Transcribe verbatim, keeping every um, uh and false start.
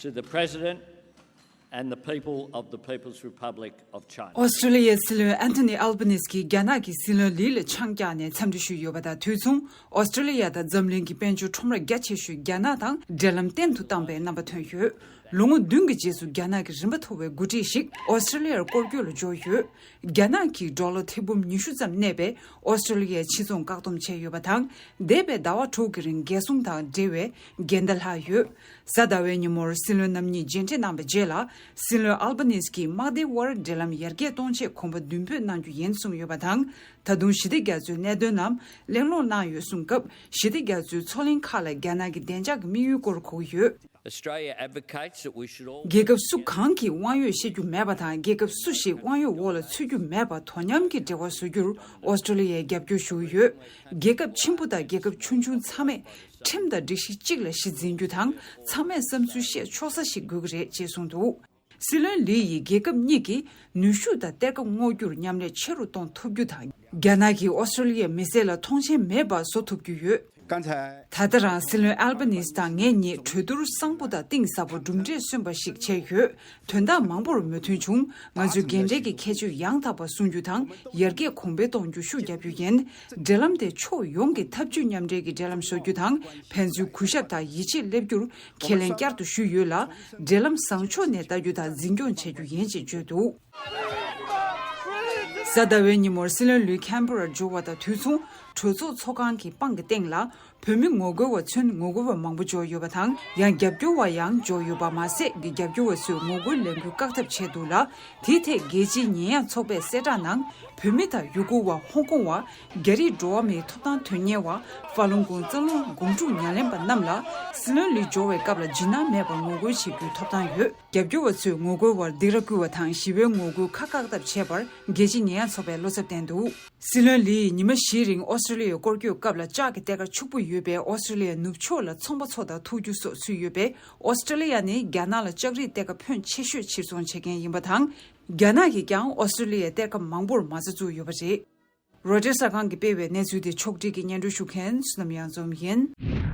To the President and the people of the People's Republic of China. ཨོ་སི་ཀྲི་ལི་ཡའི་སྲིད་བློན་ཨན་ཐོ་ནི་ཨལ་བྷ་ནིས་ཀྱིས་རྒྱ་ནག་གི་སྲིད་བློན་ལི་ལ་ཆང་བཀྱགས་ནས་འཚམས་འདྲི་ཞུས་ཡོད་པ་དང་དུས་མཚུངས། ཨོ་སི་ཀྲི་ལི་ཡ་དང་འཛམ་གླིང་གི་དཔལ་འབྱོར་ཁྲོམ་ར་རྒྱ་ཆེ་ཤོས་རྒྱ་ནག་དང་འབྲེལ་ལམ་བརྟན་དུ་བཏང་པའི་རྣམ་པ་ཐོན་ཡོད། ལོ་ངོ་བདུན་གྱི་རྗེས་སུ་རྒྱ་ནག་གི་རིམ་པ་མཐོ་བའི་འགོ་ཁྲིད་ཞིག་ཨོ་སི་ཀྲི་ལི་ཡར་སྐོར་སྐྱོད་ལ་འབྱོར་ཡོད། རྒྱ་ནག་གིས་ཌོ་ལར་ཐེར་འབུམ་ཉི་ཤུ་ཙམ་གནས་པའི་ཨོ་སི་ཀྲི་ལི་ཡའི་ཕྱི་ཚོང་བཀག་སྡོམ་བྱས་ཡོད་པ་དང་། འདས་པའི་ཟླ་བ་དྲུག་གི་རིང་རྒྱལ་སྲུང་དང་འབྲེལ་བའི་འགལ་ཟླ་ལྷག་ཡོད། གཟའ་ཟླ་བའི་ཉིན་མོར་སྲིད་བློན་རྣམ་གཉིས་མཇལ་འཕྲད་གནང་བའི་རྗེས་ལ། སྲིད་བློན་ཨལ་བྷ་ནིས་ཀྱིས་དམག་སྡེའི་དབར་འབྲེལ་ལམ་ཡར་རྒྱས་གཏོང་ཆེད་གོམ་པ་མདུན་སྤོས་གནང་རྒྱུ་ཡིན་གསུངས་ཡོད་པ་དང་། ད་དུང་ཞི་བདེ་རྒྱ་མཚོའི་གནད་དོན་རྣམས་གླེང་སློང་གནང་ཡོད་གསུངས་སྐབས། ཞི་བདེ་རྒྱ་མཚོའི་མཚོ་གླིང་ཁག་ལ་རྒྱ་ནག་གི་བདེ་འཇགས་ཀྱི་དམིགས་ཡུལ་སྐོར་གོ་གི་ཡོད། Australia advocates that we should all རྒྱལ་ཁབ་སུ་གང་གིས་དབང་ཡོད་བཤད་རྒྱུ་མེད་པ་དང་། རྒྱལ་ཁབ་སུ་ཞིག་དབང་ཡོད་འོག་ལ་ཚུད་རྒྱུ་མེད་པར་དོ་མཉམ་གྱི་འབྲེལ་བ་བཟོ་རྒྱུར་ཨོ་སི་ཀྲི་ལི་ཡས་རྒྱབ་སྐྱོར་ཞུ་གི་ཡོད། རྒྱལ་ཁབ་ཆེན་པོ་དང་རྒྱལ་ཁབ་ཆུང་ཆུང་ཚང་མས་ཁྲིམས་དང་སྒྲིག་གཞི་གཅིག་ལ་གཞི་འཛིན་རྒྱུ་དང་། ཚང་མས་བསམ་ཚུལ་བཤད་ཆོག་ས་ཞིག་དགོས་ཀྱི་རེད་ཅེས་གསུངས་འདུག། སྲིད་བློན་ལི་ཡིས་རྒྱལ་ཁབ་གཉིས་ཀྱིས་ནུས་ཤུགས་དང་གཏེར་ཁ་སྔོག་རྒྱུར་མཉམ་ལས་ཆེ་རུ་གཏོང་ཐུབ་རྒྱུ་དང་། རྒྱ་ནག་གིས་ཨོ་སི་ཀྲི་ལི་ཡའི་མི་སེར་ལ་མཐོང་མཆན་མེད་པར་བཟོ་ཐུབ་རྒྱུ་ཡོད། 刚才 ད་ལྟ་རང་སྲིད་བློན་ཨལ་བྷ་ནིས་དང་ངེད་གཉིས་གྲོས་བསྡུར་བཟང་པོ་དང་གཏིང་ཟབ་པོ་གྲུབ་འབྲས་སོན་པ་ཞིག་བྱས་ཡོད། དོན་དག་མང་པོར་མོས་མཐུན་བྱུང་། ང་ཚོས་འགན་འཁྲི་གི་ཁྱད་ཆོས་ཡང་དག་པ་སྲུང་རྒྱུ་དང་། ཡར་རྒྱས་གོང་འཕེལ་གཏོང་རྒྱུར་ཤུགས་རྒྱབ་རྒྱུ་ཡིན། འབྲེལ་ལམ་དེ་ཕྱོགས་ཡོངས་ཀྱི་འཐབ་ཇུས་མཉམ་འབྲེལ་གྱི་འབྲེལ་ལམ་བཟོ་རྒྱུ་དང་། ཕན་ཚུན་གུས་ཞབས་དང་ཡིད་ཆེས་སླེབས་རྒྱུར་ཁས་ལེན་བསྐྱར་དུ་ཞུས་ཡོད་ལ། འབྲེལ་ལམ་བཟང་ཕྱོགས་ནས་ལྟ་རྒྱུ་དང་འཛིན་སྐྱོང་བྱ་རྒྱུ་ཡིན་ཞེས་བརྗོད་འདུག། གཟའ་ཟླ་བའི་ཉིན་མོར་སྲིད་བློན་ལི་ཁན་བྷ་རར་འབྱོར་བ་དང་དུས་མཚུངས། གྲོས་ཚོགས་ཚོགས་ཁང་གི་པང་གི་སྟེང་ལ། བོད་མི་ངོ་རྒོལ་བ་ཚུན་ངོ་རྒོལ་བ་མང་པོ་འབྱོར་ཡོད་པ་དང་། ཡང་རྒྱབ་སྐྱོར་བ་ཡང་འབྱོར་ཡོད་པ་མ་ཟད། རྒྱབ་སྐྱོར་བ་ཚོས་ངོ་རྒོལ་ལས་འགུལ་བཀག་ཐབས་བྱས་འདུག་ལ། དེའི་ཐད་རྒྱལ་སྤྱིའི་ཉེས་ཡངས་ཚོགས་པས་གསལ་བསྒྲགས་ནང་། བོད་མི་དང་ཡུ་གུར་བ། ཧོང་ཀོང་བ། རྒྱ་རིགས་འགྲོ་བ་མིའི་ཐོབ་ཐང་དོན་གཉེར་བ། ཧྥ་ལུང་གུང་། རྩ་རླུང་དགུང་ཕྲུག་ཉམས་ལེན་པ་རྣམས་ལ། སྲིད་བློན་ལི་འབྱོར་བའི་སྐབས་ལ་འཇིགས་སྣང་མེད་པར་ངོ་རྒོལ་བྱེད་རྒྱུའི་ཐོབ་ཐང་ཡོད། རྒྱབ་སྐྱོར་བ་ཚོས་ངོ་རྒོལ་བར་སྡིགས་ར་བསྐུལ་བ་དང་། ཞི་བའི་ངོ་རྒོལ་ཁག་བཀག་ཐབས་བྱས་པར་རྒྱལ་སྤྱིའི་ཉེས་ཡངས་ཚོགས་པས་བློ་འཚབ་བསྟན་འདུག། སྲིད་བློན་ལིས་ཉི་མ་བཞིའི་རིང་ཨོ་སི་ཀྲི་ལི་ཡའི་སྐོར་སྐྱོད་སྐབས་ལ། ལྕགས་ཀྱི་གཏེར་ཁ་ཕྱུག་པོ་ཡོད་པའི་ཨོ་སི་ཀྲི་ལི་ཡའི་ནུབ་ཕྱོགས་ལ་ཚོང་པ་ཚོ་དང་ཐུག་རྒྱུ་སོགས་ཚུད་ཡོད་པས། ཨོ་སི་ཀྲི་ལི་ཡ་ནི་རྒྱ་ནག་ལ་ལྕགས་རིགས་གཏེར་ཁ་ཕོན་ཆེ་ཤོས་ཕྱིར་ཚོང་བྱེད་མཁན་ཡིན་པ་དང་། རྒྱ་ནག་གིས་ཀྱང་ཨོ་སི་ཀྲི་ལི་ཡའི་གཏེར་ཁ་མང་པོར་མ་རྩ་བཙུགས་ཡོད་པ་རེད། རོའི་ཊར་གསར་ཁང་གིས་སྤེལ་བའི་གནས་ཚུལ་དེ་ཕྱོགས་སྒྲིག་གིས་སྙན་སྒྲོན་ཞུ་མཁན་བསོད་ནམས་གཡང་འཛོམས་ཡིན།